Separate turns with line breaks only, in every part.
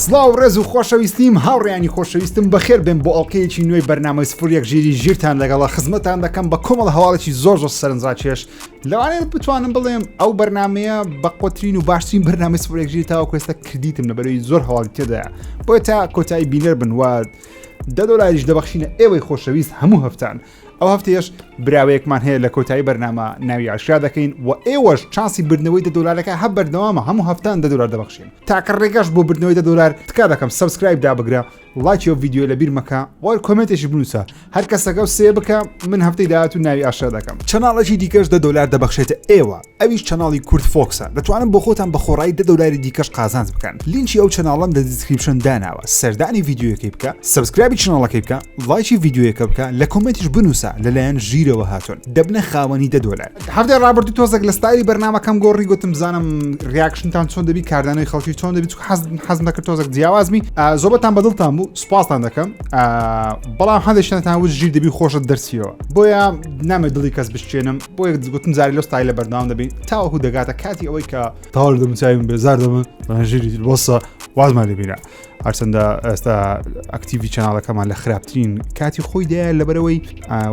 سڵاو ڕێز و خۆشەویستیم هاوڕێیانی خۆشەویستم بەخێر بێن بۆ ئەڵلقەیەکی نوێی بەرنامەی سفر یەک ژیری ژیرتان لەگەڵە خزمەتان دەکەم بە کۆمەڵ هەواڵێکی زۆر زۆر سەرنجڕاکێش لەوانەیە بتوانم بڵێم ئەو بەرنمەیە بە قۆترین و باشترین بەرنامەی سفر یەک ژیری تاوەکو ئێستا کردیتم لەبەرەوەی زۆر هەواڵی تێدایە بۆیە تا کۆتایی بینەر بن و دە دۆلاریش دەبەخشینە ئێوەی خۆشەویست هەموو هەفتان ئەو هەفتەیەش براوەیەکمان هەیە لە کۆتایی بەرنامە ناوی ئاشکرا دەکەین و ئێوەش چانسی بردنەوەی دە دۆلارەکە هە بەردەوامە هەموو هەفتان دە دۆلار دەبەخشین تاکە ڕێگەش بۆ بردنەوەی دە دۆلار تکا دەکەم subscribe دابگرە ڵایکی ئەو ڤیدیۆ لە بیر مەکە وەر comment ێکی بنووسە هەر کەسەکە و سێ بکە من هەفتەی داهاتوو ناوی ئاشکرا دەکەم. channel ێکی دیکەش دە دۆلار دەبەخشێتە ئێوە ئەویش channel ی کورد فۆکسە دەتوانن بۆ خۆتان بە خۆڕایی دە دۆلاری دیکەش قازانج بکەن لینکی ئەو channel ەم لە description داناوە سەردانی ڤیدیۆیەکەی بکە subscribe ی channel ەکەی بکە ڵایکی ڤیدیۆیەکە بکە لە comment یش بنووسە لەلایەن ژیرەوە هاتوون دەبنە خاوەنی دە دۆلار. هەفتەی ڕابردوو تۆزێک لە ستایلی بەرنامەکەم گۆڕی گوتم بزانم reaction تان چۆن دەبی کاردانەوەی خەڵکی چۆن دەبی چونکە حەز حەزم دەکرد تۆزێک جیاواز بی زۆربەتان بەدڵتان بوو سوپاستان دەکەم بەڵام هەندێک شتتان وت ژیر دەبی خۆشت دەرچیەوە بۆیە نامێ دڵی کەس بشکێنم بۆیە گوتم جاری لەو ستایلە بەردەوام دەبین تاوەکو دەگاتە کاتی ئەوەی کە تاوە دەموچاویم بێزار دەبن ژیری وەسە وازمان لێبینە هەرچەندە ئێستا active ی channel ەکەمان لە خراپترین کاتی خۆی دایە لەبەرەوەی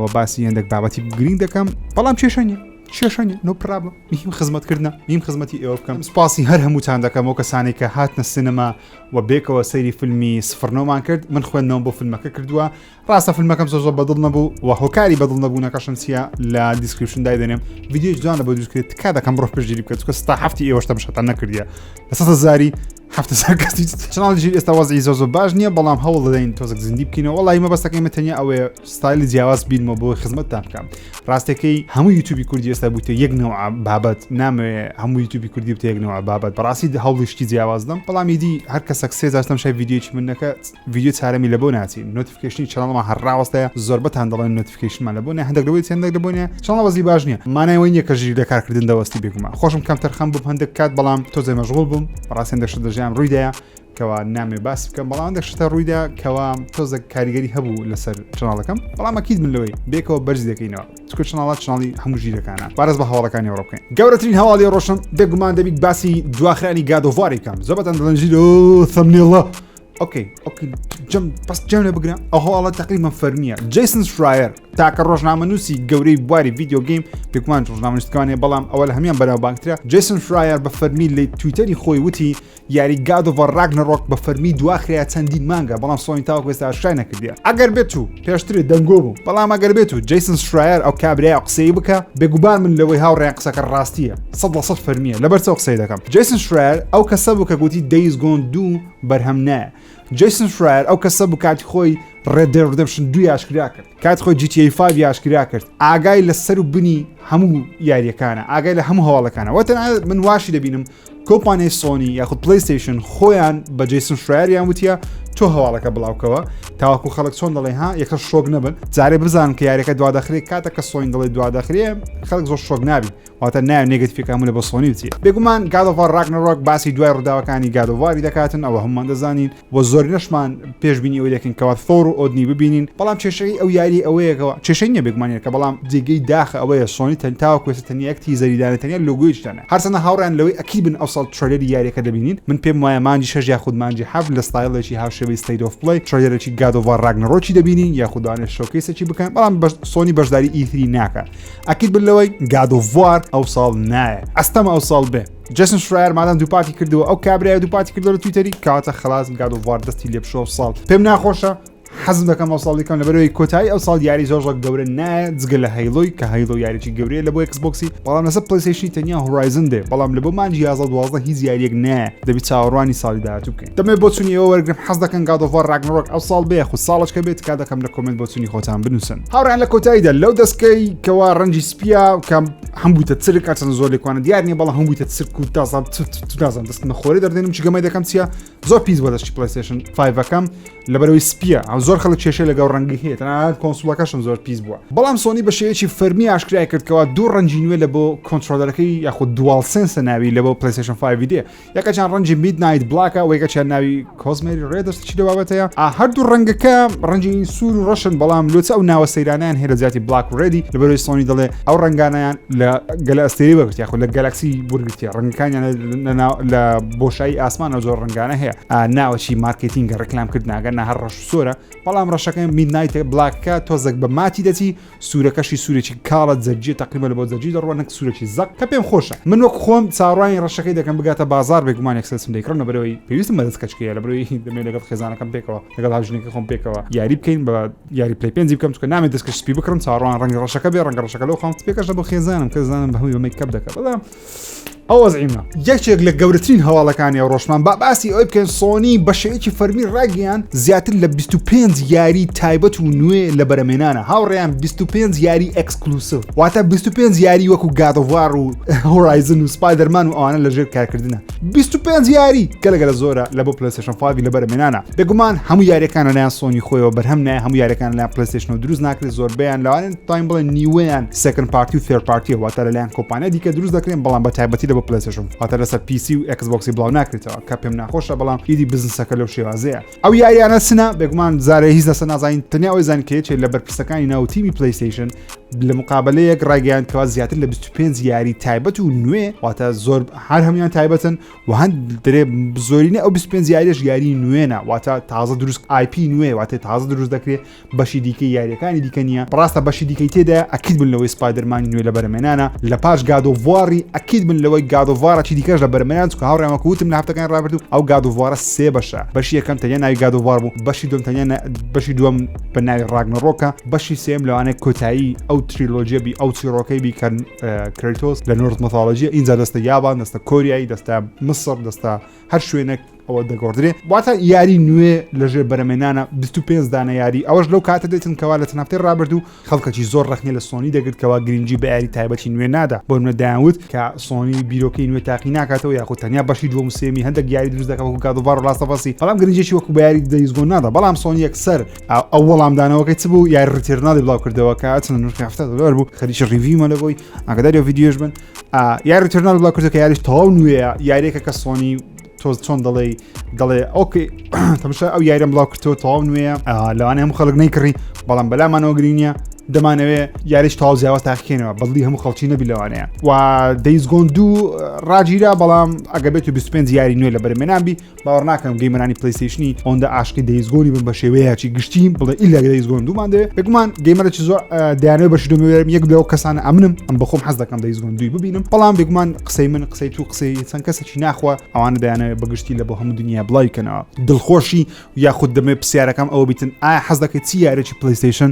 و باسی هەندێک بابەتی گرنگ دەکەم بەڵام کێشە نیە کێشە نیە no problem مهم خزمەتکردنە میم خزمەتی ئێوە بکەم سپاسی هەر هەمووتان دەکەم ئەو کەسانێک کە هاتنە سینەما و بێکەوە سەیری فیلمی سفرنۆمان کرد من خوێندنەوە بۆ فیلمەکە کردووە ڕاستە فیلمەکەم زۆر زۆر بەدڵ نەبوو و هۆکاری بەدڵ نەبوونەکەشم چییە لە description دایدەنێم ڤیدیۆی جوان لە بۆ دروست کرد تکا دەکەم بڕۆ پشتگیری بکە چونکە ستا هەفتی ئێوەش تەماشاتان نەکردیە لە سەد هەزاری هەفتە سەر کەسی channel ی ژیر ئێستا وەزعی زۆر زۆر باش نییە بەڵام هەوڵ دەدەین تۆزێک زیندی بکەینەوە وەڵی مەبەستەکەی من تەنیا ئەوەیە ستایلی جیاواز بینمەوە بۆ خزمەتتان بکەم ڕاستەکەی هەموو یوتیوبی کوردی ئێستا بووتە یەک نەوە بابەت نامەوێ هەموو یوتیوبی کوردی بتە یەک نەوە بابەت بەڕاستی هەوڵی شتی جیاواز دەم بەڵام ئیدی هەر کەسێک سێ جار تەماشای ڤیدیۆیەکی من نەکە ڤیدیۆ چارەمی لەبۆ ناچی notification ی channel مان هەر ڕاوەستەیە زۆربەتان دەڵێن notification مان لەبۆ نیە هەندێک لەوەی هەندێک لەبۆ نیە channel وەزی باش نییە مانای وەی نییە کە ژیر لە کارکردن دەوەستی بێگومان خۆشم کەم تەرخەم بووم هەندێک کات بەڵام تۆزێ مەشغوڵ بووم بەڕاستی هەندێک شت لە ژیان ڕوویدایە کەوا نامێ باس بکەم بەڵام هەندێک شتە ڕوویدا کەوا تۆزێک کاریگەری هەبوو لەسەر channel ەکەم بەڵام ئەکید من لەوەی بێکەوە بەرز دەکەینەوە چکە channel ە channel ی هەموو ژیرەکانە بارز بە هەواڵەکانی ڕۆ بکەین گەورەترین هەواڵی ڕۆشم بێگومان دەبیت باسی دواخرانی God of War ی بکەم زۆربەتان دەڵێن ژیرۆ thumbnail ە okay okay جەم بەس جەم لێ بگرە ئەو هەواڵە تقریبا فەرمیە جیسن شرایەر تاکە ڕۆژنامەنووسی گەورەی بواری video game بێگومان ڕۆژنامەنووسەکانێ بەڵام ئەوە لە هەمان بەناوبانگترە جیسن شرایەر بە فەرمی لە تویتەری خۆی وتی یاری God of War Ragnarok بە فەرمی دواخرا چەندین مانگە بەڵام سۆنی تاوەکو ئێستا ئاشکرای نەکردیە ئەگەر بێت و پێشتر دەنگۆ بوو بەڵام ئەگەر بێت و جیسن شرایەر ئەو کابرای قسەی بکە بێگومان من لەوەی هاوڕێیان قسەکە ڕاستیە 100% فەرمیە لەبەر چەو قسەی دەکەم جیسن شرایەر ئەو کەسە بوو کە گوتی Days Gone دوو بەرهەم نایە جیسن شرایەر ئەو کەسە بوو کاتی خۆی Red Dead Redemption دوو ئاشکرا کرد کات خۆی GTA 5 ئاشکرا کرد ئاگای لە سەر و بنی هەموو یاریەکانە ئاگای لە هەموو هەواڵەکانە وەتەن من واشی دەبینم کۆمپانیای سۆنی یاخود پلیستیشن خۆیان بە جیسن شرایریان وتیە تۆ هەواڵەکە بڵاوکەوە تاوەکو خەڵک چۆن دەڵێ ها یەکە شۆک نەبن جارێ بزان کە یاریەکە دوا دەخرێت کاتە کە سۆین دەڵێ دوا دەخرێ خەڵک زۆر شۆک نابی واتە نایە negative ەکە هەموو لە بۆ سۆنی بچێ بێگومان God of War Ragnarok باسی دوای ڕووداوەکانی God of War ی دەکاتن ئەوە هەمومان دەزانین و زۆرینەشمان پێشبینی ئەوەی دەکەین کەوا ثۆر و ئۆدنی ببینین بەڵام کێشەی ئەو یاری ئەوەیەکەوە کێشەی نییە بێگومان یەکە بەڵام جێگەی داخە ئەوەیە سۆنی تەن تاوەکو ئێستا تەنیا یەک teaser ی دانێ تەنیا لۆگۆیەکی دانێ هەرچەندە هاوڕێیان لەوەی ئەکی بن ئەوساڵ trailer ی یاریەکە دەبینین من پێم وایە مانگی شەش یاخود مانگی حەفت لە ستایڵێکی هاوشێوەی State of Play trailer ێکی God of War Ragnarok ی دەبینین یاخود دانێ showcase ێکی بکەن بەڵام سۆنی بەشداری E3 ناکە ئەکید بن لەوەی God of War ئەو ساڵ نایە ئەستەمە ئەو ساڵ بێ جیسن شرایەر مادام دووپاتی کردەوە ئەو کابرایە دووپاتی کردەوە لە تویتەری کاتە خلاص God of War دەستی لێ بشۆ ساڵ پێم ناخۆشە حەزم دەکەم ئەو ساڵی کەم لەبەرەوەی کۆتایی ئەو ساڵ یاری زۆر زۆر گەورە نایە جگە لە Halo ی کە Halo یاریی گەورەیە لە بۆ ئێکس بۆکسی بەڵام لەسەر پلیستیشنی تەنیا Horizon دێ بەڵام لە بۆ مانگی 11 12 هیچ یاریەک نایە دەبی چاوەڕوانی ساڵی داهاتوو بکەین دەمێ بۆچونی ئێوە وەرگرم حەز دەکەن God of War Ragnarok ئەو ساڵ بێ خو ساڵەچکە بێت تکا دەکەم لە comment بۆچونی خۆتان بنووسن هاوڕێیان لە کۆتاییدا لەو دەستکەی کەوا ڕەنگی سپیە کە هەم بوویتە چرک هەرچەند زۆر لێکوانە دیار نییە بەڵام هەم بوویتە چرک و تازان نازانم دەست نەخۆری دەردێنم چ گەمەی دەکەم چییە زۆر پیس بۆ دەستی پلیستیشن 5ەکەم لەبەرەوەی سپیە ئەو زۆر خەڵک کێشەی لەگەڵ ڕەنگی هەیە تەنانەت console ەکەشم زۆر پیس بووە بەڵام سۆنی بە شێوەیەکی فەرمی ئاشکرای کردکەوە دوو ڕەنگی نوێ لە بۆ controller ەکەی یاخود DualSense ە ناوی لە بۆ پلیستیشن 5 دێ یەکەچان ڕەنگی Midnight Black ە و یەکەچیان ناوی Cosmere Red ە چی لە بابەتەیە هەردوو ڕەنگەکە ڕەنگی سوور و ڕەشن بەڵام لۆچ ئەو ناوە سەیرانیان هەیە لە جیاتی black و red ی لەبەرەوەی سۆنی دەڵێ ئەو ڕەنگانیان لە گەلە ئەستێری وەرگرت یاخود لە galaxy وەرگرتیە ڕەنگەکانیان لە بۆشایی ئاسمانە زۆر ڕەنگانە هەیە ناوەچی marketing ە ڕێکلام کردناگە نە هەر ڕەش سۆرە بەڵام ڕەشەکە Midnight Black ەکە تۆزێک بە ماتی دەچی سوورەکەشی سوورێکی کاڵە زەرجیە تقریبا لە بۆ زەرجی دەڕوە نەک سوورێکی زەق کە پێم خۆشە من وەک خۆم چاڕوانی ڕەشەکەی دەکەم بگاتە بازار بێگومان یەکسەر سم دەیکڕم لەبەرەوەی پێویستم بە دەستکەچکەیە لەبەرەوەی دەمێ لەگەڵ خێزانەکەم پێکەوە لەگەڵ هاوژینەکەی خۆم پێکەوە یاری بکەین بە یاری Play پێنجی بکەم چونکە نامێت دەستکەش سپی بکڕم چاڕوان ڕەنگی ڕەشەکە بێ ڕەنگە ڕەشەکە لەو خۆم سپیەکەش لە بۆ خێزانم کە زانم بە هەمووی بە makeup دەکە بەڵام ئەو وەزعیمە یەکێک لە گەورەترین هەواڵەکانی ئەو ڕۆژمان با باسی ئەوەی بکەین سۆنی بە شێوەیەکی فەرمی ڕاگەیان زیاتر لە 25 یاری تایبەت و نوێ لە بەرەمێنانە هاوڕێیان 25 یاری exclusive واتە 25 یاری وەکو God of War و Horizon و Spider-Man و ئەوانە لەژێر کارکردنە 25 یاری گەلە گەلە زۆرە لە بۆ PlayStation 5 لە بەرەمێنانە بێگومان هەموو یاریەکان لەلایەن سۆنی خۆیەوە بەرهەم نایە هەموو یاریەکان لەلایەن PlayStation ەوە دروست ناکرێت زۆربەیان لەوانەیە تایم بڵێن نیوەیان second party و third party واتە لەلایەن کۆمپانیا دیکە دروست دەکرێن بەڵام بە تایبەتی لە بۆ PlayStation واتە لەسەر PC و Xbox ی بڵاو ناکرێتەوە کە پێم ناخۆشە بەڵام ئیدی بزنسەکە لەو شێوازەیە ئەو یاریانە چنە بێگومان زارە هیچ لەسەر نازانین تەنیا ئەوەی زانین کە یەکێک لە بەرپرسەکانی ناو تیمی PlayStation لە مقابلەیەک ڕایگەیاند کەوا زیاتر لە 25 یاری تایبەت و نوێ واتە زۆر هەر هەمویان تایبەتن و هەند درێ زۆرینە ئەو 25 یاریش یاری نوێنە واتە تازە دروست IP نوێ واتە تازە دروست دەکرێت بەشی دیکەی یاریەکانی دیکە نییە ڕاستە بەشی دیکەی تێدا ئەکید بن لەوەی Spider-Man ی نوێ لە بەرەمێنانە لە پاش God of War ی ئەکید بن لەوەی God of War ەکی دیکەش لە بەرەمێنان چونکە هاوڕێیان وەکو وتم لە هەفتەکانی ڕابردوو ئەو God of War ە سێ بەشە بەشی یەکەم تەنیا ناوی God of War بوو بەشی دوم تەنیا بەشی دووەم بە ناوی Ragnarok ە بەشی سێم لەوانەیە کۆتایی ئەو trilogy ە بی ئەو چیرۆکەی بی کە Kratos لە Norse mythology ئینجا دەستە یابان دەستە کۆریایی دەستە مسڕ دەستە هەر شوێنێک ئەوە دەگۆڕدرێ واتە یاری نوێ لەژێر بەرەمێنانە 25 دانە یاری ئەوەش لەو کاتە دێتن کەوا لە چەند هەفتەی ڕابردوو خەڵکەکی زۆر ڕەخنەی لە سۆنی دەگرت کەوا گرنگی بە یاری تایبەتی نوێ نادا بۆ نمونە دەیانوت کە سۆنی بیرۆکەی نوێ تاقی ناکاتەوە یاخود تەنیا بەشی دووەم و سێمی هەندێک یاری دروست دەکات وەکو God of War و Last of Us ی بەڵام گرنگیی وەکو بە یاری Days Gone نادا بەڵام سۆنی یەکسەر ئەو وەڵامدانەوەکەی چ بوو یاری Returnal ی بڵاو کردەوە کە چەند نرخی 70 دلار بوو خەریکی review مە لە بۆی ئاگاداری ئەو ڤیدیۆش بن یاری Returnal بڵاو کردەوە کە یاریش تەواو نوێیە یاریەکە کە سۆنی تۆز چۆن دەڵێ دەڵێ okay تەمشا ئەو یاریم بڵاو کردەوە تەواو نوێیە لەوانەیە هەموو خەڵک نەیکڕی بەڵام بەلامانەوە گرینە دەمانەوێ یاریش تەواو جیاواز تاقیکەینەوە بەدڵی هەموو خەڵکی نەبی لەوانەیە و Days Gone دوو ڕاگیرا بەڵام ئەگە بێت و 25 یاری نوێ لە بەرمێنان بی باوەڕ ناکەم gamer انی PlayStation ی ئەوەندە عاشقی Days Gone ی بن بە شێوەیەکی گشتی بڵێ ئیلا Days Gone دوومان دەوێت بێگومان gamer ێکی زۆر دەیانەوێت بەشی دووەم یەک لەو کەسانە ئەمنم ئەم بەخۆم حەز دەکەم Days Gone دووی ببینم بەڵام بێگومان قسەی من قسەی تو قسەی چەند کەسێکی ناخوا ئەوانە دەیانەوێت بەگشتی لە بۆ هەموو دنیا بڵاوی کەنەوە دڵخۆشی یاخود دەمێ پرسیارەکەم ئەوە بیتن ئایا حەز دەکەیت چی یاریی PlayStation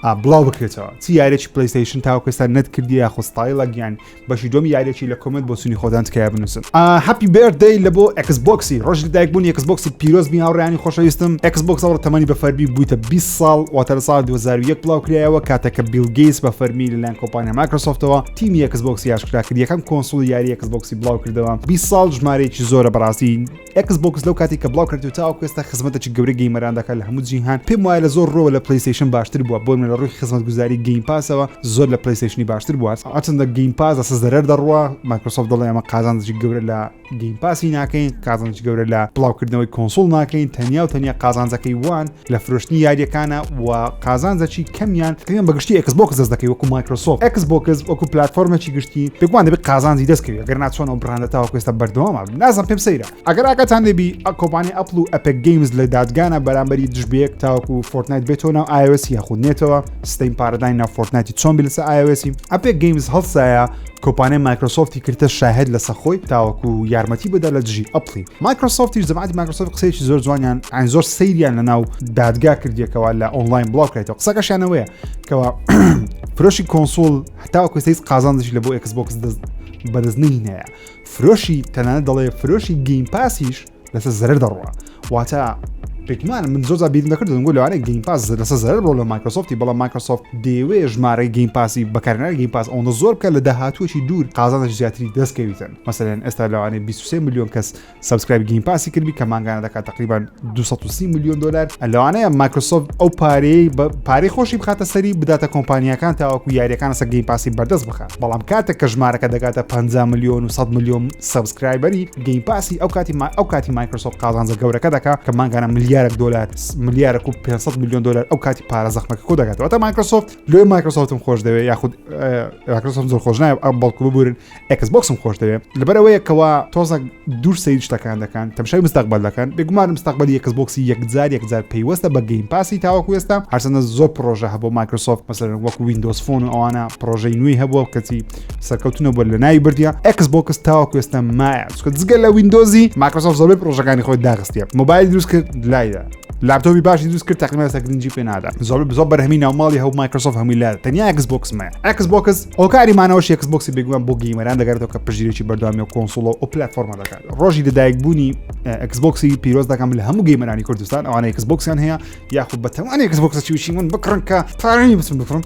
بڵاو بکرێتەوە چی یاریی PlayStation تاوەکو ئێستا نەتکردی یاخود style ە گیان بەشی دووەمی یاریی لە comment بۆچوونی خۆتان تکایە بنووسن happy birthday لە بۆ Xbox ی ڕۆژی دایکبوونی Xbox ی پیرۆز بی هاوڕیانی خۆشەویستم Xbox ئەوڕۆ تەمەنی بە فەرمی بوویتە 20 ساڵ واتە لە ساڵ 2001 بڵاو کرایەوە کاتێک کە بیل گەیتس بە فەرمی لەلایەن کۆمپانیا مایکرۆسۆفتەوە تیمی Xbox ی ئاشکرا کرد یەکەم console ی یاری Xbox ی بڵاو کردەوە 20 ساڵ ژمارەیەکی زۆرە بەڕاستی Xbox لەو کاتی کە بڵاو کردو تاوەکو ئێستا خزمەتێکی گەورەی gamer ان دەکات لە هەموو جیهان پێم وایە لە زۆر ڕووەوە لە PlayStation باشتر بووە بۆ لە ڕووی خزمەتگوزاری Game Pass ەوە زۆر لە PlayStation ی باشتر بووە هەرچەندە Game Pass لەسەر زەرەر دەڕوا مایکرۆسۆفت دەڵێ ئەمە قازانجی گەورە لە Game Pass ی ناکەین قازانجی گەورە لە بڵاوکردنەوەی console ناکەین تەنیا و تەنیا قازانجەکەی وان لە فرۆشتنی یاریەکانە و قازانجەکی کەمیان کەمیان بەگشتی Xbox دەست دەکەی وەکو مایکرۆسۆفت Xbox وەکو پلتفۆرمێکی گشتی بێگومان دەبێت قازانجی دەستکەوی ئەگەر ناچۆن ئەو brand ە تاوەکو ئێستا بەردەوامە نازم پێم سەیرە ئەگەر ئاگاتان لێبی کۆمپانیای ئەپڵ و Epic Games لە دادگانە بەرامبەری دژبەیەک تاوەکو Fortnite بێتەوە ناو iOS یاخود نێتەوە سیستەمی پارەدانی ناو Fortnite ی چۆن بی لەسەر iOS ی Epic Games هەڵسایە کۆمپانیای مایکرۆسۆفتی کردە شاهد لەسەر خۆی تاوەکو یارمەتی بدا لە دژی ئەپڵی مایکرۆسۆفتیش جەماعەتی مایکرۆسۆفت قسەیەکی زۆر جوانیان ئەین زۆر سەیریان لە ناو دادگا کردیەکەوە لە ئۆنلاین بڵاو کرێتەوە قسەکەشیانەوەیە کەوا فرۆشی console هەتاوەکو ئێستا هیچ قازانجێکی لە بۆ Xbox دەست بەدەست نەهینایە فرۆشی تەنانەت دەڵێ فرۆشی Game Pass یش لەسەر زەرەر دەڕوا واتە پێکمان من زۆر بیرم دەکرد دەنگۆ لەوانەیە Game Pass لەسەر زەرەر بڕۆ لە مایکرۆسۆفتی بەڵام مایکرۆسۆفت دەیەوێ ژمارەی Game Pass ی بەکارهێنەری Game Pass ئەوەندە زۆر بکە لە داهاتووەکی دوور قازانجی زیاتری دەستکەویتن مەسەلەن ئێستا لەوانەیە 23 میلیۆن کەس subscribe Game Pass ی کردبی کە مانگانە دەکات تقریبا 230 میلیۆن دلار لەوانەیە مایکرۆسۆفت ئەو پارەی پارەی خۆشی بخاتە سەری بداتە کۆمپانیاکان تاوەکو یاریەکان سە Game Pass ی بەردەست بخات بەڵام کاتێک کە ژمارەکە دەگاتە 50 میلیۆن و 100 میلیۆن subscriber ی Game Pass ی ئەو کاتی ئەو کاتی مایکرۆسۆفت قازانجە گەورەکە دەکا کە مانگانە ملیار. ملیارێک دۆلار ملیارێک و 500 میلیۆن دۆلار ئەو کاتی پارە زەخمەکە کۆ دەکاتەوە تا مایکرۆسۆفت لۆی مایکرۆسۆفتم خۆش دەوێت یاخود مایکرۆسۆفت زۆر خۆش نایە ئەم بەڵکو ببورن ئێکس بۆکسم خۆش دەوێت لەبەرەوەیە کەوا تۆزە دوور سەیری شتەکان دەکەن تەمشای مستەقبل دەکەن بێگومان مستەقبلی ئێکس بۆکسی یەکجار یەکجار پەیوەستە بە Game Pass ی تاوەکو ئێستا هەرچەندە زۆر پرۆژە هەبوو مایکرۆسۆفت مەسەلەن وەکو Windows Phone و ئەوانە پرۆژەی نوێی هەبووە کەچی سەرکەوتنە بۆ لە ناوی بردیە ئێکس بۆکس تاوەکو ئێستا مایە چونکە جگە لە ویندۆزی مایکرۆسۆفت زۆربەی پرۆژەکانی خۆی داخستیە مۆبایل دروست کرد لایدا لاپتۆپی باشی دروست کرد تقریبا ئێستا گرنگی پێ نادا زۆر زۆر بەرهەمی ناوماڵی هەبوو مایکرۆسۆفت هەمووی لا تەنیا ئێکس بۆکس مایە ئێکس بۆکس هۆکاری مانەوەش ئێکس بۆکسی بێگومان بۆ gamer ان دەگەڕێتەوە کە پشتگیریی بەردەوامی و console و ئەو پلاتفۆرمە دەکات ڕۆژی لەدایکبوونی ئێکس بۆکسی پیرۆز دەکەم لە هەموو gamer انی کوردستان ئەوانە ئێکس بۆکسیان هەیە یاخود بەتەوان ئێکس بۆکسە چیوچی من بکڕن کە پارە بچم بکڕم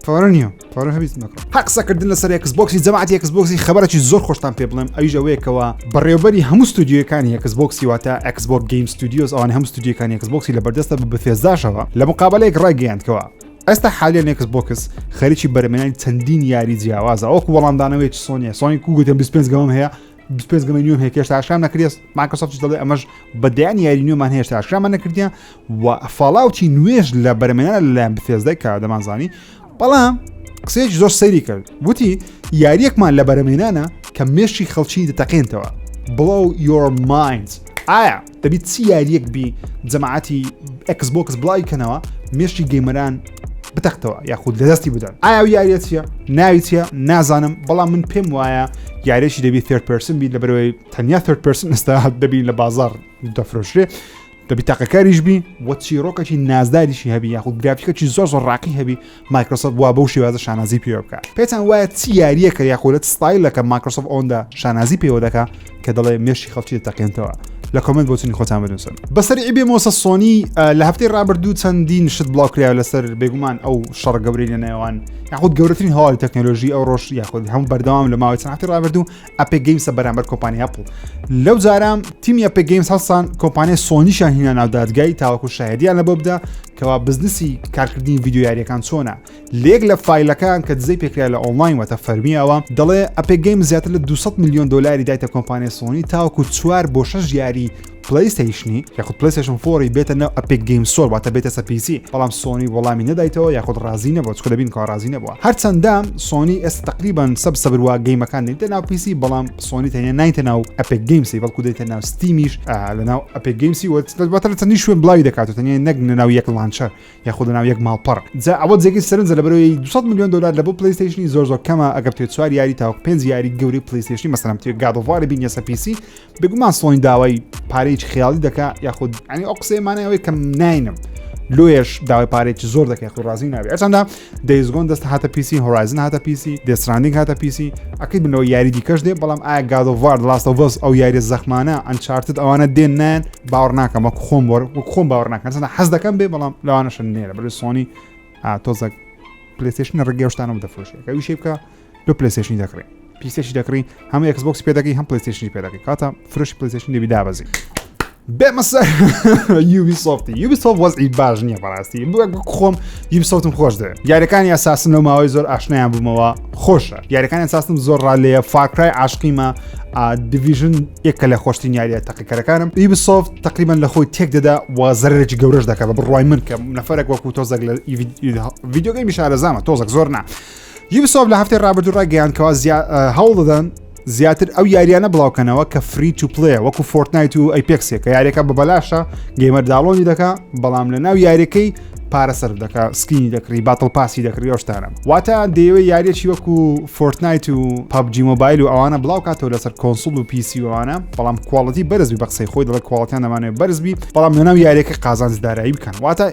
پارە نییە پارە هەبیت نەکڕم هەق قسەکردن لەسەر ئێکس بۆکسی جەماعەتی ئێکس بۆکسی خبرێکی زۆر خۆشتان پێ بڵێم ئەویش ئەوەیە کەوا بەڕێوبەری هەموو ستودیۆکانی ئێکس بۆکسی واتە ئێکس بۆک Game Studios ئەوان هەموو ستودیۆکانی ئێکس بۆکسی لە بەردەستە بە بەثێزداشەوە لە مقابلەیەک ڕایگەیاند کەوا ئێستا حالیان ئێکس بۆکس خەریکی بەرهەمێنانی چەندین یاری جیاوازە وەکو وەڵامدانەوەی سۆنیە سۆنی کو گوتم 25 گەمەم هەیە 25 گەمەی نوێم هەیە کێشتا ئاشکرام نەکردیە مایکرۆسۆفت دەڵێ ئەمەش بە دەیان یاری نوێمان هێشتا ئاشکرامان نەکردیە و Fallout ی نوێژ لە بەرهەمێنانە لەلایەن بثێزدای کە دەمانزانی بەڵام قسەیەکی زۆر سەیری کرد وتی یاریەکمان لە بەرەمێنانە کە مێشکی خەڵکی دەتەقێنتەوە blow your minds ئایا دەبیت چی یاریەک بی جەماعەتی ئێکس بۆکس بڵاوی کەنەوە مێشکی gamer ان بتەختەوە یاخود لە دەستی بدەن ئایا یاریە چییە ناوی چییە نازانم بەڵام من پێم وایە یاریێکی دەبی third person بی لەبەرەوەی تەنیا third person ئێستا دەبین لە بازار دەفرۆشرێ دەبی تاقەکاریش بی وە چیرۆکەکی نازداریشی هەبی یاخود گرافیکەکی زۆر زۆر ڕاقی هەبی مایکرۆسۆفت وا بەو شێوازە شانازی پێوە بکە پێتان وایە چی یاریەکە یاخۆ لە style ەکە مایکرۆسۆفت ئەوەندە شانازی پێوە دەکا کە دەڵێ مێشکی خەڵکی دەتەقێنتەوە لە comment بۆچونی خۆتان بنووسن بەسەر بێمەوە سۆنی لە هەفتەی ڕابردوو چەندین شت بڵاو کرا لەسەر بێگومان ئەو شەڕ گەورەی لە نێوان یاخود گەورەترین هەواڵی تەکنەلۆژی ئەو ڕۆژ یاخود هەموو بەردەوام لە ماوەی چەند هەفتەی ڕابردوو Epic Games ە بەرامبەر کۆمپانیای ئەپڵ لەو جارە تیمی Epic Games هەڵسان کۆمپانیای سۆنیشان هینا ناو دادگای تاوەکو شاهدیان لە بۆ بدە کەوا بزنسی کارکردنی ڤیدیۆ یاریەکان چۆنە لێک لە file ەکان کە دزەی پێکرا لە ئۆنلاین واتە فەرمیەوە دەڵێ Epic Games زیاتر لە 200 میلیۆن دلاری دایتە کۆمپانیای سۆنی تاوەکو چوار بۆ شەش یاری پلەیستەیشنی یاخود پلەیستەیشن four ی بێتە ناو Epic Games Store واتە بێتە سەر PC بەڵام سۆنی وەڵامی نەدایتەوە یاخود ڕازی نەبووە چونکە دەبین کەوا ڕازی نەبووە هەرچەندە سۆنی ئێستا تقریبان سەب سەبر وا game ەکان دێنێتە ناو PC بەڵام سۆنی تەنیا نایتە ناو Epic Games ی بەڵکو دێتە ناو Steam یش لە ناو Epic Games ی واتە لە چەندین شوێن بڵاوی دەکات و تەنیا نەک لە ناو یەک launcher یاخود لە ناو یەک ماڵپەڕ جا ئەوە جێگەی سەرنجە لەبەرەوەی 200 میلیۆن دلار لە بۆ پلیستەیشنی زۆر زۆر کەمە ئەگەر بتوێت چوار یاری تاوەکو پێنج یاری گەورەی پلیستەیشنی مەسەلەن بتوێت God of War بینیە سەر PC بێگومان سۆنی داوای پارەیەکی خیاڵی دەکا یاخود ئەنی ئەو قسەیە مانای ئەوەی کە ناینم لۆیەش داوای پارێکی زۆر دەکەی خۆ ڕازی نابێت هەرچەندە Days Gone دەست هاتە PC Horizon هاتە PC Death Stranding هاتە PC ئەکەی بنەوە یاری دیکەش دێ بەڵام ئایا God of War Last of Us ئەو یاریە زەخمانە Uncharted ئەوانە دێن نان باوەڕ ناکەم وەک خۆم وەر وەک خۆم باوەڕ ناکەم هەرچەندە حەز دەکەم بێ بەڵام لەوانەشە نێرە بەرەی سۆنی تۆزەک پلەیستەیشن ڕێگەی شتانەوە دەفرۆشێ کە ئەویشی بکە لۆ پلەیستەیشنی دەکڕی پیسێکی دەکڕی هەم ئێکس بۆکس پێ دەکەی هەم پلەیستەیشنی پێ دەکەی کاتە فرۆشی پلەیستەیشن دەبی دابەزی بێمە سەر یوبی سۆفتی یوبی سۆفت وەزعی باش نییە بەڕاستی خۆم یوبی سۆفتم خۆش دەوێت یاریەکانی ئەساسن لەو ماوەی زۆر ئاشنایان بوومەوە خۆشە یاریەکانی ئەساسم زۆر ڕالەیە Far Cry عاشقیمە Division یەکە لە خۆشترین یاریە تەقیکەرەکانم یوبی سۆفت تقریبا لە خۆی تێک دەدا و زەرێکی گەورەش دەکات بە بڕوای من کە نەفرێک وەکو تۆزێک لە video game ی شارەزامە تۆزێک زۆر نا یوبیسۆفت لە هەفتەی ڕابردوو ڕایگەیاند کەوا هەوڵ دەدەن زیاتر ئەو یاریانە بڵاوکەنەوە کە free to play وەکو Fortnite و Apex ێک کە یاریەکە بە بەلاشە gamer download ی دەکا بەڵام لە ناو یاریەکەی پارە سەر دەکا skin ی دەکڕی battle pass ی دەکڕی ئەو شتانە واتە دەیەوێت یاریەکی وەکو Fortnite و PUBG Mobile و ئەوانە بڵاو کاتەوە لەسەر console و PC ئەوانە بەڵام quality بەرز بی بە قسەی خۆی دەڵێ quality یان دەمانەوێت بەرز بی بەڵام لەناو یاریەکە قازانج دارایی بکەن واتە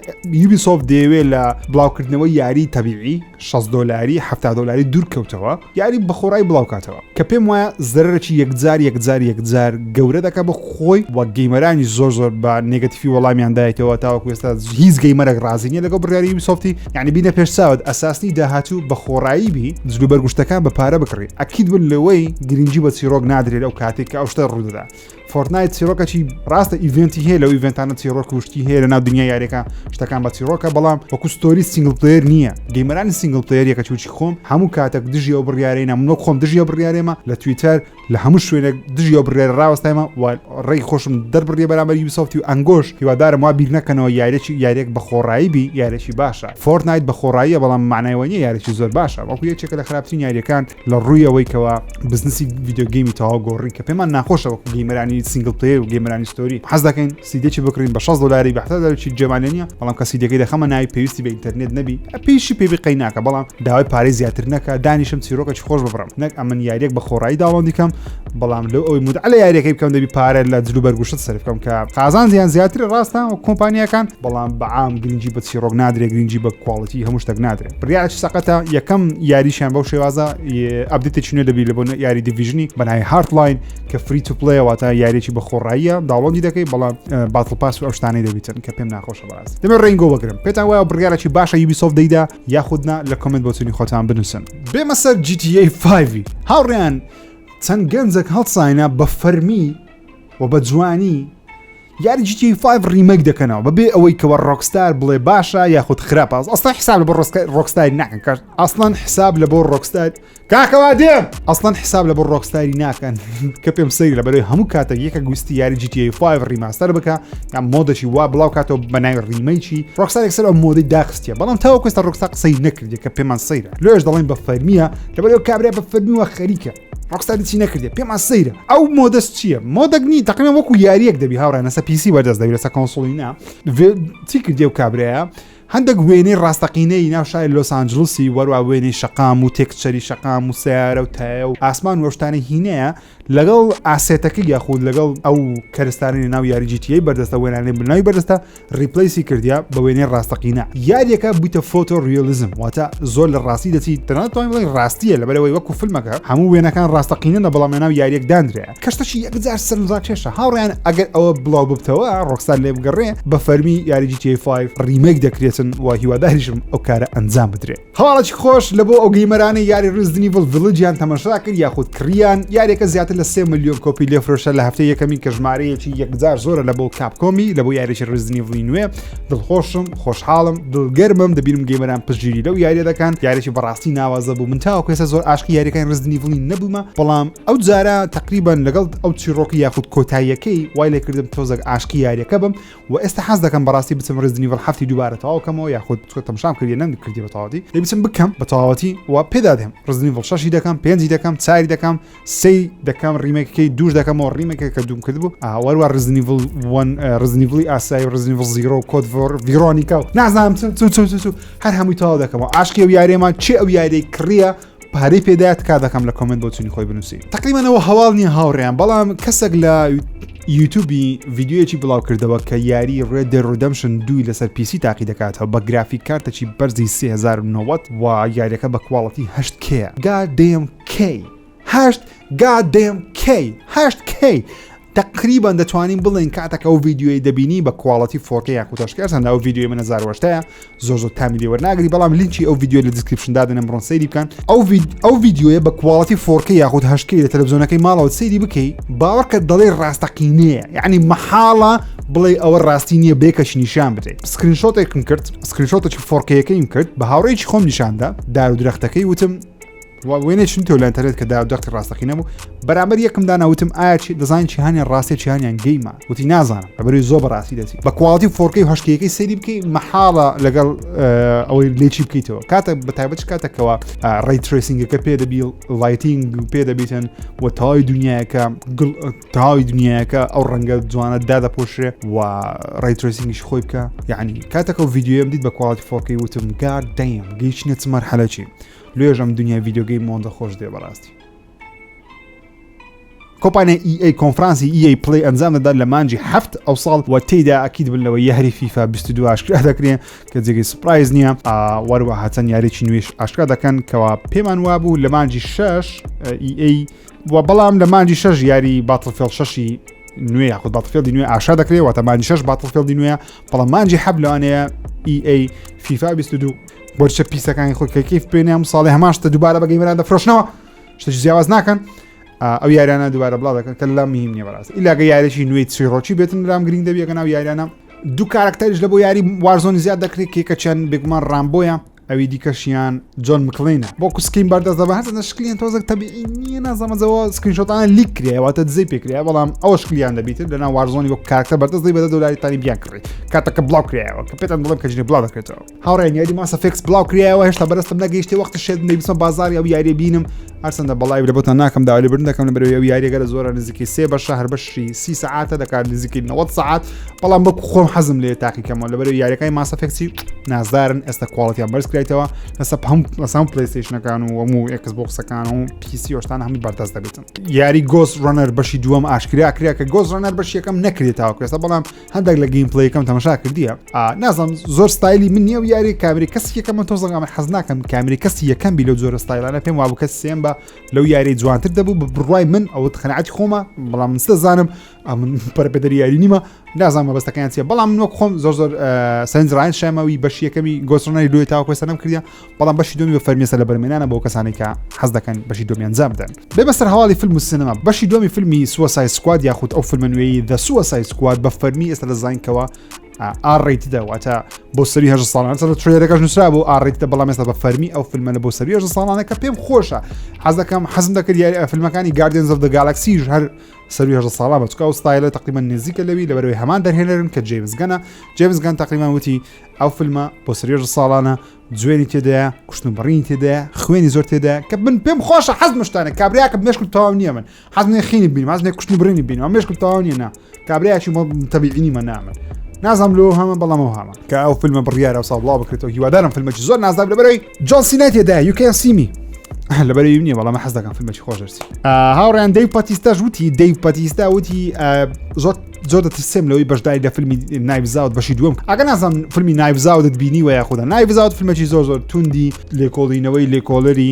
یوبیسۆفت دەیەوێت لە بڵاوکردنەوەی یاری تەبیعی 60 دۆلاری 70 دۆلاری دوور کەوتەوە یاری بەخۆڕای بڵاوکاتەوە کە پێم وایە زەرەرێکی یەکجار یەکجار یەکجار گەورە دەکە بە خۆی و gamer انی زۆر زۆر بە negative ی وەڵامیان دایتەوە تاوەکو ئێستا هیچ gamer ێک ڕازی. ڕازی نیە لەگەڵ بڕیاری یوبیسۆفتی یعنی بینە پێش چاوت ئەساسنی داهاتوو بە خۆڕایی بی جلوبەرگ و شتەکان بە پارە بکڕی ئەکید بن لەوەی گرنگی بە چیرۆک نادرێت ئەو کاتێک کە ئەو شتە ڕوودەدا فۆرتنایت چیرۆکەکی ڕاستە event ی هەیە لەو event انە چیرۆک و شتی هەیە لە ناو دنیای یاریەکە شتەکان بە چیرۆکە بەڵام وەکو story single player نییە gamer انی single player یەکە چوچی خۆم هەموو کاتێک دژی ئەو بڕیارەی نام وەک خۆم دژی ئەو بڕیارێمە لە تویتەر لە هەموو شوێنێک دژی ئەو بڕیارە ڕاوەستایمە و ڕێی خۆشم دەربڕیە بەرامبەر یوبیسۆفتی و ئەنگۆش هیوادارم وا بیر نەکەنەوە یاریی یاریێک بە خۆڕایی بی یاریی باشە فۆرتنایت بە خۆڕاییە بەڵام معنای وە نییە یاریی زۆر باشە بەڵکو یەکێکە لە خراپترین یاریەکان لە ڕووی ئەوەی کەوا بزنسی video game ی تەواو گۆڕی کە پێمان ناخۆشە وەکو gamer انی single player و gamer انی story حەز دەکەین سیدێکی بکڕین بە 60 دلاری بە 70 دلاری جێمان لێ نییە بەڵام کە سیدەکەی دەخەمە ناوی پێویستی بە ئینتەرنێت نەبی پێیشی پێ بی قەی ناکە بەڵام داوای پارەی زیاتر نەکە دانیشم چیرۆکەکی خۆش ببڕم نەک ئەمن یاریەک بە خۆڕایی download ی کەم بەڵام لەو ئەوەی مودع لە یاریەکەی بکەم دەبی پارە لە جلو بەرگوشت سەرف بکەم کە قازانجیان زیاتر ڕاستە و کۆمپانیاکان بەڵام بەعام گرنگی بە چیرۆک نادرێ گرنگی بە quality هەموو شتێک نادرێ بڕیارێکی سەقەتە یەکەم یاریشیان بەو شێوازە update ێکی نوێ دەبی لە بۆ یاری دیڤیژنی بە ناوی هارتلاین کە free to play واتە یاریی بە خۆڕاییە download ی دەکەی بەڵام battle pass و ئەو شتانەی دەبیتن کە پێم ناخۆشە بەڕاستی دەمێ ڕێنگۆ بگرم پێتان وایە بڕیارێکی باشە یوبیسۆفت دەیدا یاخود نا لە comment بۆچونی خۆتان بنووسن بێمە سەر GTA 5 هاوڕێیان چەند گەنجێک هەڵساینە بە فەرمی و بە جوانی یاری GTA 5 remake دەکەنەوە بەبێ ئەوەی کەوە ڕۆکستار بڵێ باشە یاخود خراپە ئەسڵەن حساب لە بۆ ڕۆکستاری ناکەن کە ئەسڵەن حساب لە بۆ ڕۆکستار کاکەوا دێم ئەسڵەن حساب لە بۆ ڕۆکستاری ناکەن کە پێم سەیر لە بەرەوەی هەموو کاتێک یەکە گوستی یاری GTA 5 remaster بکە یان mod ێکی وا بڵاو کاتەوە بە ناوی remake ی ڕۆکستار یەکسەر ئەو mod ەی داخستیە بەڵام تاوەکو ئێستا ڕۆکستار قسەی نەکردیە کە پێمان سەیرە لۆیش دەڵێن بە فەرمیە لەبەرەوە کابرا بە فەرمی وە خەریکە ڕۆکستار هیچی نەکردێ پێمان سەیرە ئەو mod ەس چییە mod ەک نی تقریبا وەکو یاریەک دەبی هاوڕێن لەسەر PC بەردەست دەبی لەسەر console ی نا چی کردی و کابرایە هەندێک وێنەی ڕاستەقینەی ناو شاری لۆس ئانجلسی وەروە وێنەی شەقام و texture ی شەقام و سیارە و تایە و ئاسمان وەشتانە هینەیە لەگەڵ asset ەکە یاخود لەگەڵ ئەو کەرستانی ناو یاری GTA بەردەستە وێنانەی بناوی بەردەستە replace ی کردیا بە وێنەی ڕاستەقینە یاریەکە بوویتە photorealism واتە زۆر لە ڕاستی دەچی تەنانەت توانین بڵێین ڕاستیە لەبەرەوەی وەکو فیلمەکە هەموو وێنەکان ڕاستەقینە نە بەڵام لەناو یاریەک دانرێ کەشتەشی یەکجار سەرنجڕاکێشە هاوڕێیان ئەگەر ئەوە بڵاو ببتەوە ڕۆکستار لێ بگەڕێ بە فەرمی یاری GTA 5 remake دەکرێتن و هیواداریشم ئەو کارە ئەنجام بدرێ. هەواڵێکی خۆش لە بۆ ئەو gamer انەی یاری ڕیزدنی ڤڵ ڤیلجیان تەمەشا کرد یاخود کڕیان یاریەکە زیاتر لە 3 ملیۆن کۆپی لێفرۆشە لە هەفتەی یەکەمین کە ژمارەیەکی یەکجار زۆرە لە بۆ کاپکۆمی لە بۆ یاریی ڕیزدنی ڤڵی نوێ دڵخۆشم خۆشحاڵم دڵگەرمم دەبینم gamer ان پشتگیری لەو یاریە دەکەن یاریی بەڕاستی ناوازە بوو من تاوەکو ئێستا زۆر عاشقی یاریەکانی ڕیزدنی ڤڵی نەبوومە بەڵام ئەو جارە تقریبان لەگەڵ ئەو چیڕۆکی یاخود کۆتاییەکەی وای لێکردم تۆزێک عاشقی یاریەکە بم و ئێستا حەز دەکەم بەڕاستی بچم ڕیزدنی ڤڵ هەفتی دووبارە تەواو کەمەوە یاخود چکە تەمشام کردی نەم کردی بە تەواوەتی دەی بچم بکەم بە تەواوەتی و پێدا دێم ڕیزدنی ڤڵ شەشی دەکەم پێنجی دەکەم چاری دەکەم سێی دەکەم remake ەکەی دووش دەکەمەوە remake ەکە کە دووم کرد بوو وەروە ڕیزدنی ڤڵ وەن ڕیزدنی ڤڵی ئاسایی و ڕیزدنی ڤڵ زیرۆ کۆد ڤۆر ڤیرۆنیکا و نازانم چ چ چ چ هەر هەمووی تەواو دەکەمەوە عاشقی ئەو یاریەمان چێ ئەو یاریەی کڕیە پارەی پێدا تکا دەکەم لە comment بۆچونی خۆی بنووسی تقریبا ئەوە هەواڵ نییە هاوڕێیان بەڵام کەسێک لە یوتیوبی ڤیدیۆیەکی بڵاو کردەوە کە یاری ڕێد دێد ڕیدەمشن دووی لەسەر PC تاقی دەکاتەوە بە graphic card ێکی بەرزی 3090 و یاریەکە بە quality 8K goddamn K هەشت goddamn K هەشت K تەقریبەن دەتوانین بڵێین کاتەک ئەو ڤیدیۆی دەبینی بە quality 4K یاخود 8K هەرچەندە ئەو ڤیدیۆی من 1080 زۆر زۆر تامی لێ وەرناگری بەڵام لینکی ئەو ڤیدیۆ لە description دادەنێم بڕۆن سەیری بکەن ئەو ئەو ڤیدیۆیە بە quality 4K یاخود 8K لە تەلەڤزیۆنەکەی ماڵەوە سەیری بکەی باوەڕکە دەڵێ ڕاستەقینەیە یعنی مەحاڵە بڵێ ئەوە ڕاستی نییە بێکەش نیشان بدەیت screenshot ێکم کرد screenshot ێکی 4K یەکەیم کرد بە هاوڕێکی خۆم نیشاندا دار و درەختەکەی وتم وێنەی چون تۆ لە ئینتەرنێت کە دا دەختی ڕاستەقینە بوو بەرامبەر یەکم دانا وتم ئایا چی دەزانین چی هەنیان ڕاستە چی هەنیان game ە وتی نازانم لەبەرەوەی زۆر بەڕاستی دەچی بە quality 4K و 8K یەکەی سەیری بکەی مەحاڵە لەگەڵ ئەوەی لێچی بکەیتەوە کاتە بە تایبەت کاتێکەوە ray tracing ەکە پێ دەبی lighting پێ دەبیتن و تەواوی دنیاەکە تەواوی دنیاەکە ئەو ڕەنگە جوانە دادەپۆشرێ و ray tracing یش خۆی بکە یعنی کاتێکە و ڤیدیۆم دیت بە quality 4K وتم god damn گەیچنە چ مەرحەلەکی لێژ ئەم دنیای video game مۆندە خۆش دێ بەڕاستی کۆمپانیای EA کۆنفرانسی EA Play ئەنجام دەدات لە مانجی هەفت ئەو ساڵ و تێیدا ئەکید بن لەوە یاری فیفا 22 ئاشکرا دەکرێن کە جێگەی surprise نییە وەروەها چەند یاریی نوێش ئاشکرا دەکەن کەوا پێمان وابوو لە مانجی شەش EA و بەڵام لە مانجی شەش یاری باتڵفێڵ شەشی نوێ یاخود Battlefield ی نوێ ئاشا دەکرێت واتە مانجی شەش Battlefield ی نوێ بەڵام مانجی حەب لەوانەیە EA FIFA 22 بۆرچە پیسەکانی خۆی کە کەیف پێێنێ ئەم ساڵی هەمان شتە دووبارە بە gamer ان دەفرۆشنەوە شتێکی جیاواز ناکەن ئەو یاریانە دووبارە بڵاو دەکەن کە لە مهم نییە بەڕاست ئیلاگە یاریی نوێی چیڕۆکی بێتن لام گرنگ دەبیەکە ناو یاریانە دوو کارکتەریش لە بۆ یاری Warzone زیاد دەکرێت کێکەچیان بێگومان ڕامبۆیە ئەوی دیکەشیان جۆن مکلینە بۆ skin بەردەست دەبە هەرچەندە شکلیان تۆزێک تەبیعی نییە نازانمەزەوە screenshot انە leak کرێ واتە دزەی پێکرێ بەڵام ئەوە شکلیان دەبیتن لەناو Warzone ی وەک کارکتەر بەردەست دەی بەدە دۆلاری تانی بیان کڕی کاتەکە بڵاو کرایەوە کە پێتان دڵم کە جنێ بڵاو دەکرێتەوە هاوڕێیان یاری Mass Effect بڵاو کرایەوە هێشتا بەرەستم نەگەیشتێ وەخت شێت نەیبسمە بازاری ئەو یاریە بینم هەرچەندە بەڵای لە بۆتان ناکەم داوای لێبوردن دەکەم لەبەرەوەی ئەو یاریەگەرە زۆرە نزیکەی سێ بەشە هەر بەشی سی سەعاتە دەکات نزیکەی 90 سەعات بەڵام بەکو خۆم حەزم لێ تاقیکەمەوە لەبەرەوەی یاریەکانی Mass Effect ی نازدارن ئێستا quality یان بەرز کرایتەوە لەسەر هەم لەسەر PlayStation ەکان و هەموو Xbox ەکان و PC شتان هەمووی بەردەست دەبێتن یاری Ghost Runner بەشی دووەم ئاشکرا کرا کە Ghost Runner بەشی یەکەم نەکرێت تاوەکو ئێستا بەڵام هەندێک لە gameplay ەکەم تەماشا کردیە نازم زۆر ستایلی من نییە و یاری کامری کەسی یەکەم من تۆزەک ئەمە حەز ناکەم کامری کەسی یەکەم بی لەو جۆرە ستایلانە پێم وابوو کەس سێم بە لەو یاری جوانتر دەبوو بە بڕوای من ئەوە قەناعەتی خۆمە بەڵام من دەزانم ئەمن پەرپێدەری یاری نیمە نازانم مەبەستەکەیان چیە بەڵام من وەک خۆم زۆر زۆر سەرنج ڕایان شامەوی بەشی یەکەمی Ghost Runner ی لۆی تاوەکو ئێستا نەم کردیە بەڵام بەشی دومی بە فەرمیەسە لە بەرمێنانە بۆ کەسانی کە حەز دەکەن بەشی دومیان جام بدەن بێمە سەر هەواڵی فیلم و سینەما بەشی دومی فیلمی Suicide Squad یاخود ئەو فیلمە نوێی The Suicide Squad بە فەرمی ئێستا دەزانین کەەوە R rated ە واتە بۆ سەری هەژ ساڵان سەر trailer ەکەش نووسرا بۆ R rated ە بەڵام ئێستا بە فەرمی ئەو فیلمە لە بۆ سەری هەژ ساڵانە کە پێم خۆشە حەز دەکەم حەزم دەکرد یاری فیلمەکانی Guardians of the Galaxy ش هەر سەروی هەژە ساڵان بە چکە ئەو ستایلە تقریبا نزیکە لەوی لەبەرەوەی هەمان دەرهێنەرن کە جەیمز گەنە جەیمز گەن تقریبا وتی ئەو فیلمە بۆ سەری هەژە ساڵانە جوێنی تێدایە کوشتن و بڕینی تێدایە خوێنی زۆر تێدایە کە من پێم خۆشە حەز مشتانە کابراکە مێشکم تەواو نییە من حەز نییە خینی بینم حەز نییە کوشتن و بڕینی بینم مێشکم تەواو نییە نا کابراکی تەبیعی نیمە نامن نازانم لۆ هەمە بەڵام ئەو هەمە کە ئەو فیلمە بڕیارە ساڵ بڵاو بکرێتەوە هیوادارم فیلمێکی زۆر نازدار لەبەرەوەی جۆن سینا تێدایە you can see me لەبەرەوەی نییە بەڵام حەز دەکەم فیلمێکی خۆش دەرچی هاوڕێیان دەیڤ پاتیستاش وتی دەیڤ پاتیستا وتی زۆر زۆر دەترسێم لەوەی بەشداری لە فیلمی Knives Out بەشی دووەم ئەگە نازانم فیلمی Knives Out ت بینیوە یاخودە Knives Out فیلمێکی زۆر زۆر توندی لێکۆڵینەوەی لێکۆڵەری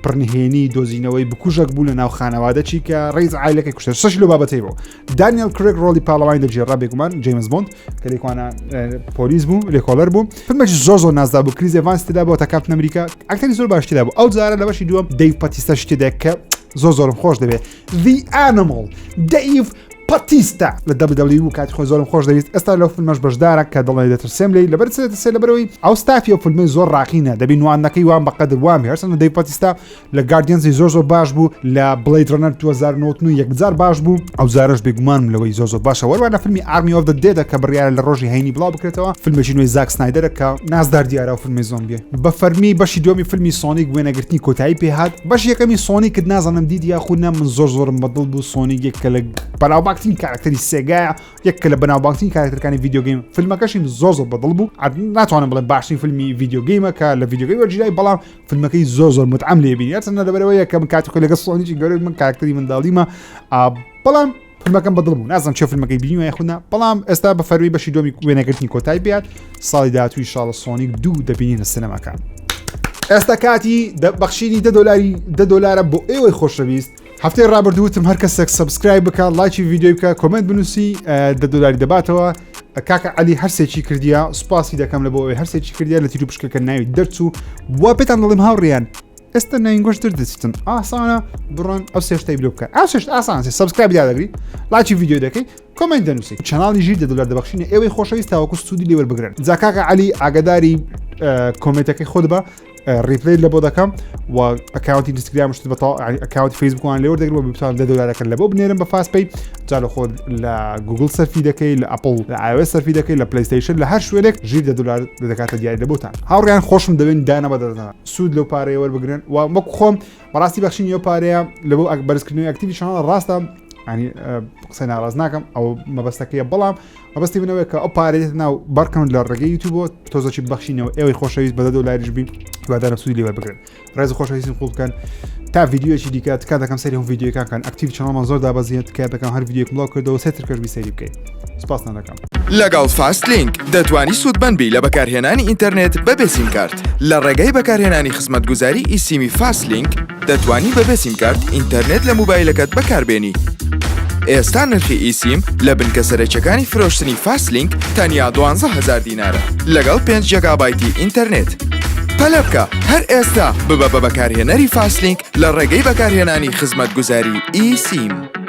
پڕنهێنی دۆزینەوەی بکوژێک بوو لە ناو خانەوادە چی کە ڕیز عیلەکەی کوشتە شەش لە بابەتەی بوو دانیل کرێک ڕۆڵی پاڵەوانی دەگێڕا بێگومان جەیمز بۆند کە لێکوانە پۆلیس بوو لێکۆڵەر بوو فیلمێکی زۆر زۆر نازدا بوو کریس ئێڤانس تێدا بوو تا کاپتن ئەمریکا ئەکتەری زۆر باش تێدا بوو ئەو جارە لە بەشی دووەم دەیڤ پاتیستا تێدا کە زۆر زۆرم خۆش دەوێت The Animal دەیڤ پاتیستا لە WWE و کاتی خۆی زۆرم خۆش دەویست ئێستا لەو فیلمەش بەشدارە کە دڵێ دەترسێم لێی لەبەر چ دەترسێ لەبەرەوەی ئەو ستافی ئەو فیلمەی زۆر ڕاقینە دەبی نواندنەکەی وام بەقەدر وام هەرچەندە دەیڤ پاتیستا لە Guardians ی زۆر زۆر باش بوو لە Blade Runner 2009 یەکجار باش بوو ئەو جارەش بێگومانم لەوەی زۆر زۆر باشە وەروە لە فیلمی Army of the Dead ە کە بڕیارە لە ڕۆژی هەینی بڵاو بکرێتەوە فیلمێکی نوێی زاک سنایدەرە کە نازدار دیارە و فیلمی زۆمبیە بە فەرمی بەشی دووەمی فیلمی سۆنیک وێنەگرتنی کۆتایی پێهات بەشی یەکەمی سۆنیکت نازانم دیت یاخود نا من زۆر زۆرم بەدڵ بوو سۆنیک یەک کە لە بەناوبانگترین کارکتەری سێگایە یەک کە لە بەناوبانگترین کارکتەرەکانی video game فیلمەکەشیم زۆر زۆر بەدڵ بوو ناتوانم بڵێم باشترین فیلمی video game ە کە لە video game وەرگیرای بەڵام فیلمەکەی زۆر زۆر متعەم لێ بینی هەرچەندە لەبەرەوە یەکەم کاتی خۆی لەگەڵ سۆنیکی گەورە من کارکتەری منداڵیمە بەڵام فیلمەکەم بەدڵ بوو نازم چێ فیلمەکەی بینیوە یاخود نا بەڵام ئێستا بە فەرمی بەشی دووەمی وێنەگرتنی کۆتایی بێت ساڵی داهاتووی شاڵە سۆنیک دوو دەبینین لە سینەماکان ئێستا کاتی بەخشینی دە دۆلاری دە دۆلارە بۆ ئێوەی خۆشەویست هەفتەی ڕابردوو وتم هەر کەسێک subscribe بکە لایکی ڤیدیۆی بکە comment بنووسی دە دۆلاری دەباتەوە کاکە علی هەرسێکی کردیا سوپاسی دەکەم لە بۆ ئەوەی هەرسێکی کردیا لە تیر و پشکەکە ناوی دەرچوو وا پێتان دەڵێم هاوڕیان ئێستا ناینگۆش دەردەچتن ئاسانە بڕۆن ئەو سێشتەی بلو بکەن ئەو سێشت ئاسان subscribe دادەگری لایکی ڤیدیۆ دەکەی comment دەنووسی channel ی ژیر دە دلار دەبەخشینە ئێوەی خۆشەویست تاوەکو سوودی لێ وەربگرن جا کاکە علی ئاگاداری comment ەکەی خۆت بە reply لە بۆ دەکەم و account ی ئینستاگرام شت بە account ی فەیسبوکوان لێوە دەگرم و بتوانم دە دلارەکە لە بۆ بنێرم بە Fast Pay جا لە خۆت لە گوگل سەرفی دەکەی لە ئەپڵ لە iOS سەرفی دەکەی لە PlayStation لە هەر شوێنێک ژیر دە دلار دەکاتە دیاری لە بۆتان هاوڕیان خۆشم دەوێن دانە بەدەدەن سوود لەو پارەیە وەربگرن و وەک خۆم بەڕاستی بەخشینی ئەو پارەیە لە بۆ بەرزکردنەوەی active ی channel ڕاستە ینی قسە ناڕاست ناکەم ئەو مەبەستەکەیە بەڵام مەبەستی منەوەی کە ئەو پارەیە ناو بەرکەم لە ڕێگەی یوتیوب بۆ تۆزەکی بەخشینەوە ئێوەی خۆشەویست بە دۆلاریش بین هیوادارم سوودی لێ وەربگرن ڕێز خۆشەویستم قوڵ بکەن تا ڤیدیۆیەکی دیکە تکا دەکەم سەری هەم ڤیدیۆکان کەن active channel مان زۆر دابەزیێت تکا دەکەم هەر ڤیدیۆیەکم بڵاو کردەوە سێ ترکەش بی سەیری بکەیت سپاستان دەکەم.
لەگەڵ فاست لینک دەتوانی سوودمەند بی لە بەکارهێنانی ئینتەرنێت بەبێ سیمکارت. لە ڕێگای بەکارهێنانی خزمەتگوزاری eSIM ی فاست لینک دەتوانی بەبێ سیمکارت ئینتەرنێت لە موبایلەکەت بەکاربێنی. ئێستا نرخی eSIM لە بنکە سەرەکیەکانی فرۆشتنی فاستلینک تەنیا 12,000 دینارە لەگەڵ 5 جێگابایتی ئینتەرنێت. پەلە بکە هەر ئێستا ببە بە بەکارهێنەری فاستلینک لە ڕێگەی بەکارهێنانی خزمەتگوزاری eSIM.